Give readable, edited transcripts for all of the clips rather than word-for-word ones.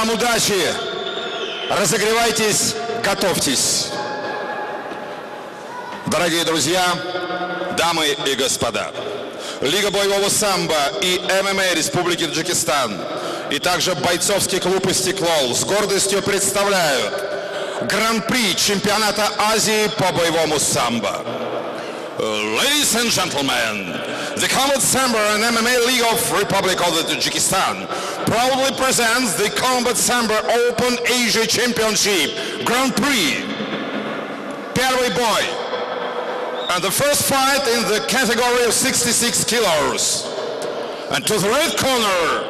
Вам удачи! Разогревайтесь, готовьтесь. Дорогие друзья, дамы и господа, Лига боевого самбо и ММА Республики Таджикистан и также бойцовский клуб «Истиклол» с гордостью представляют Гран-при чемпионата Азии по боевому самбо. Ladies and gentlemen, the Combat Sambo and MMA League of Republic of the Tajikistan proudly presents the Combat Sambo Open Asia Championship Grand Prix. Первый бой. And the first fight in the category of 66 kilos. And to the red corner,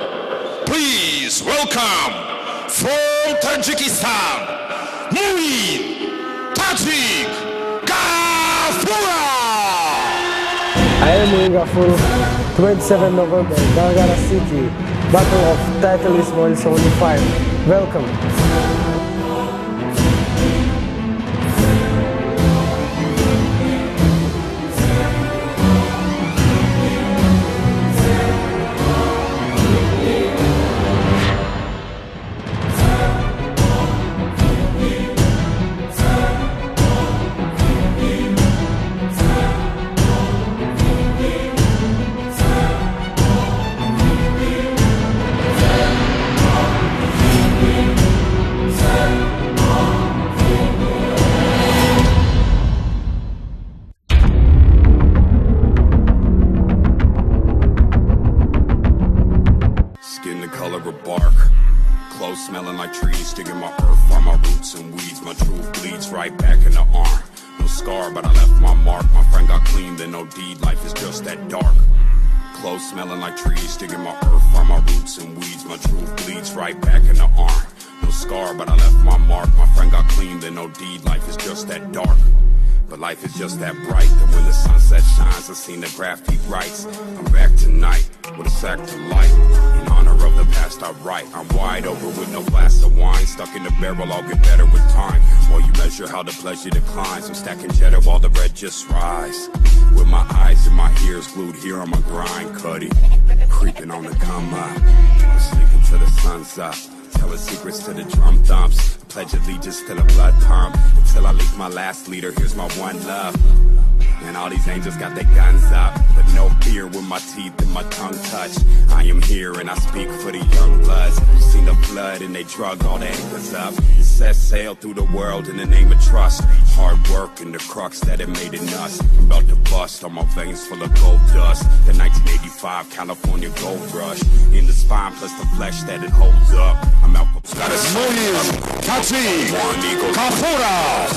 please welcome from Tajikistan, Muin Tajik Gafurov! I am Muin Gafurov, 27 November, Gangara City, Battle of Title Ismoil 75. Welcome. Smelling like trees, digging my earth from my roots and weeds. My truth bleeds right back in the arm. No scar, but I left my mark. My friend got clean, then no deed. Life is just that dark. Clothes smelling like trees, digging my earth from my roots and weeds. My truth bleeds right back in the arm. No scar, but I left my mark. My friend got clean, then no deed. Life is just that dark. But life is just that bright that when the sunset shines, I seen the graph he writes. I'm back tonight with a sack to light. In honor of the past I write. I'm wide open with no glass of wine. Stuck in the barrel, I'll get better with time. While you measure how the pleasure declines, I'm stacking cheddar while the bread just rise. With my eyes and my ears glued here on my grind, cuddy. Creeping on the come up. I'm sleeping till the sun's up. Telling secrets to the drum thumps. Pledge allegiance to the blood pump. Until I leave my last leader, here's my one love. And all these angels got their guns up. But no fear when my teeth and my tongue touch. I am here and I speak for the young bloods. Seen the flood and they drug all the anchors up. And set sail through the world in the name of trust. Hard work and the crux that it made in us. I'm about to bust on my veins full of gold dust. The 1985 California gold rush. In the spine plus the flesh that it holds up. I'm out for Muin Tajik Gafurov.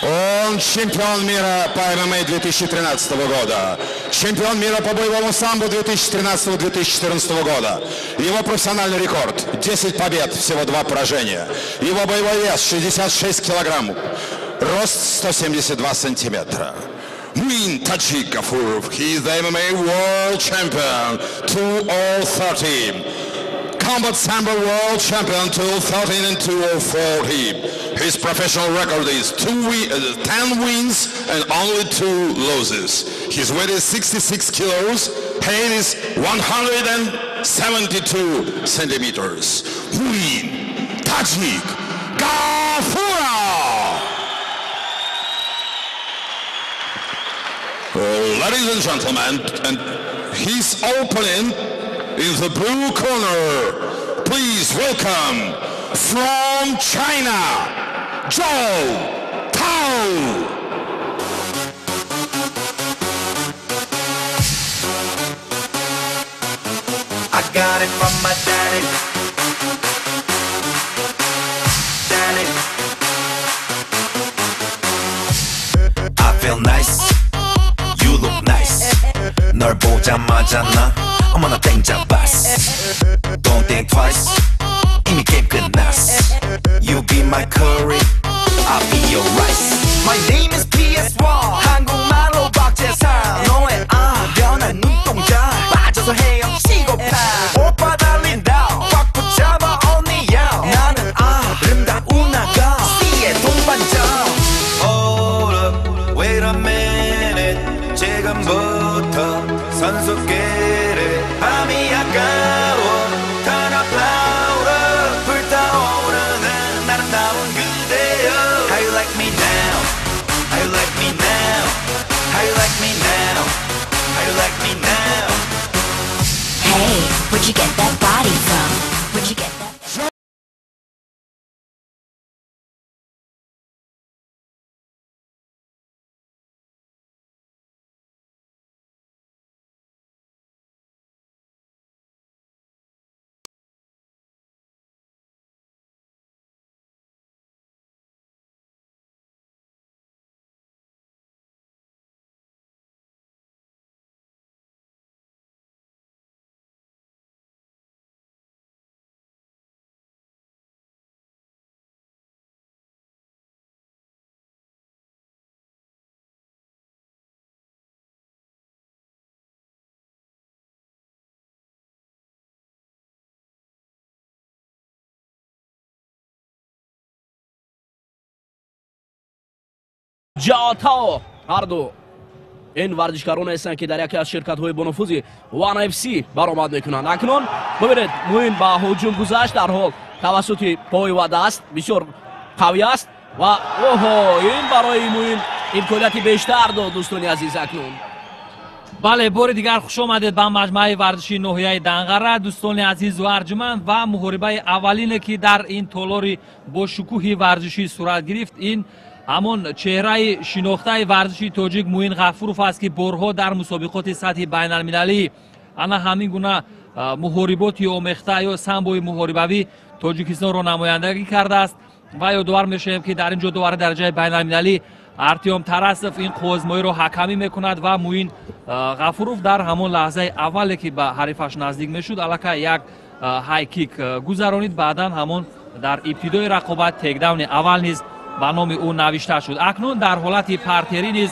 Он чемпион мира по ММА 2013 года, чемпион мира по боевому самбо 2013-2014 года. Его профессиональный рекорд – 10 побед, всего 2 поражения. Его боевой вес 66 килограмм, рост 172 сантиметра. Muin Tajik Gafurov, he is the MMA World Champion 2013. Combat Sambo World Champion 2013 and 2014. His professional record is 10 wins and only 2 losses. His weight is 66 kilos, height is 172 centimeters. Muin Tajik Gafurov! Ladies and gentlemen, and his opponent in the blue corner, please welcome from China, Zhou Tao. I got it from my daddy. Daddy. I feel nice. You look nice. 널 보자마자 나 어머나 땡 잡았어. Don't think twice. 이미 게임 끝났어. You be my curry, I'll be your rice. My name is PS1. 한국말로 박재상. 너의 아련한 눈동자 빠져서 헤엄치고파. 오빠 달린다. 꽉 붙잡아 언니야. 나는 아름다운 아가씨의 동반자. Hold up, wait a minute. 지금부터 선수끼리 밤이 아까워. Turn up louder. Where'd you get that body from? Where'd you get that? Ҷаотао ҳарду ин варзишкарон ҳастанд, ки дар яке аз ширкатҳои бонуфузи One FC баромад мекунанд. Акнун бибинед, Муин ба ҳуҷум гузашт, дарҳол тавассути пой ва даст бисёр қавӣ аст ва оҳо, ин барои Муин имконияти бештар дод, дӯстони азиз. Акнун Бале, бори дигар хуш омадед ба маҷмӯаи варзишии ноҳияи Данғара, дӯстони азизу арҷуманд. Ва муҳорибаи аввалине, ки дар ин толори бошукӯҳи варзишӣ сурат гирифт, ин ҳамон чеҳраи шинохтаи варзиши тоҷик Муин Ғафуров аст, ки борҳо дар мусобиқоти сатҳи байналмилалӣ ана ҳамин гуна муҳориботи омехта ё самбои муҳорибавӣ Тоҷикистонро намояндагӣ кардааст. Ва ёдовар мешавем, ки дар ин ҷо довари дараҷаи байналмилалӣ Артём Тарасов ин қуввозмоиро ҳакамӣ мекунад ва Муин Ғафуров дар ҳамон лаҳзаи аввале, ки ба ҳарифаш наздик мешуд, аллакай як ҳайкик гузаронид. Баъдан ҳамон дар ибтидои рақобат текдауни аввал низ ба номи ӯ навишта шуд. Акнун дар ҳолати партерӣ низ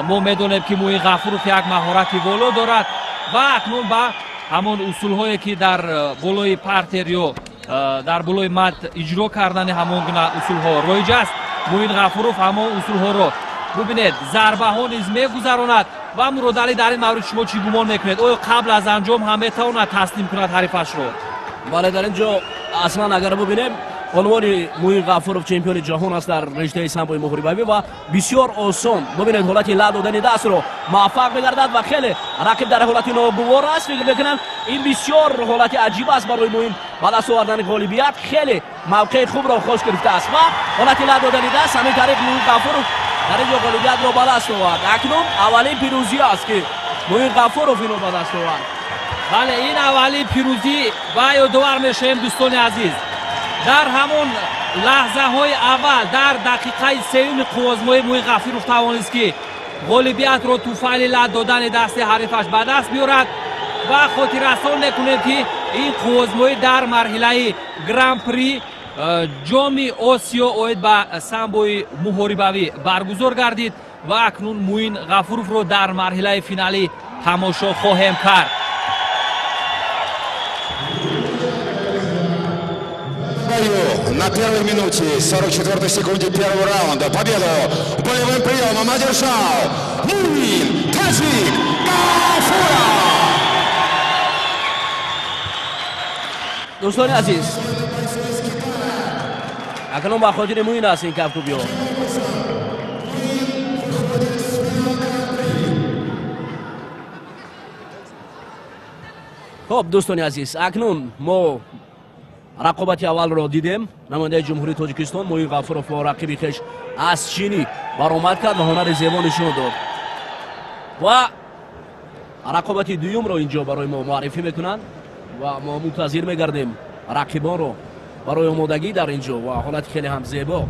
мо медонем, ки Муин Ғафуров як маҳорати воло дорад ва акнун ба ҳамон усулҳое, ки дар болои партер ё дар болои мат иҷро кардани ҳамон гуна усулҳо роиҷ аст, Муин Ғафуров ҳамон усулҳоро, бубинед, зарбаҳо низ мегузаронад. Ва Муродалӣ, дар ин маврид шумо чӣ гумон мекунед? Оё қабл аз анҷом ҳам метавонад таслим кунад ҳарифашро? Бале, дар ин ҷо аслан агар бубинем, унвони Муин Ғафуров чемпиони ҷаҳон аст дар риштаи самбои муҳорибавӣ ва бисёр осон, бубинед, ҳолати ла додани дастро муваффақ мегардад ва хеле рақиб дар ҳолати ногувор аст. Фикр мекунам, ин бисёр ҳолати аҷиб аст барои Муин ба даст овардани ғолибият. Хеле мавқеи хубро хош гирифтааст ва ҳолати ла додани даст, ҳамин тариқ Муин Ғафуров дар ин ҷо ғолибиятро ба даст овард. Акнун аввалин пирӯзӣ аст, ки Муин Ғафуров инро ба даст овард. Бале, ин аввалин пирӯзӣ ва ёдовар мешавем, дӯстони азиз, дар ҳамон лаҳзаҳои аввал, дар дақиқаи сеюми қуввозмоӣ Муин Ғафуров тавонист, ки ғолибиятро туфайли лат додани дасти ҳарифаш ба даст биёрад. Ва хотиррасон мекунем, ки ин қуввозмоӣ дар марҳилаи гран-при ҷоми Осиё оид ба самбои муҳорибавӣ баргузор гардид ва акнун Муин Ғафуровро дар марҳилаи финалӣ тамошо хоҳем кард. На первой минуте 44 секунде первого раунда победу болевым приемом одержал Муин Таджик Гафуров. Дӯстони азиз, акнун ба хотири Муин аст ин кафкӯбиҳо. Хуб, дӯстони азиз, акнун мо рақобати аввалро дидем. Намояндаи Ҷумҳурии Тоҷикистон Муин Ғафуров бо рақиби хеш аз Чинӣ баромад кард ва ҳунари зебо нишон дод ва рақобати дуюмро инҷо барои мо муаррифӣ мекунанд ва мо мунтазир мегардем рақибонро барои омодагӣ дар ин ҷо ва ҳолати хеле ҳам зебо.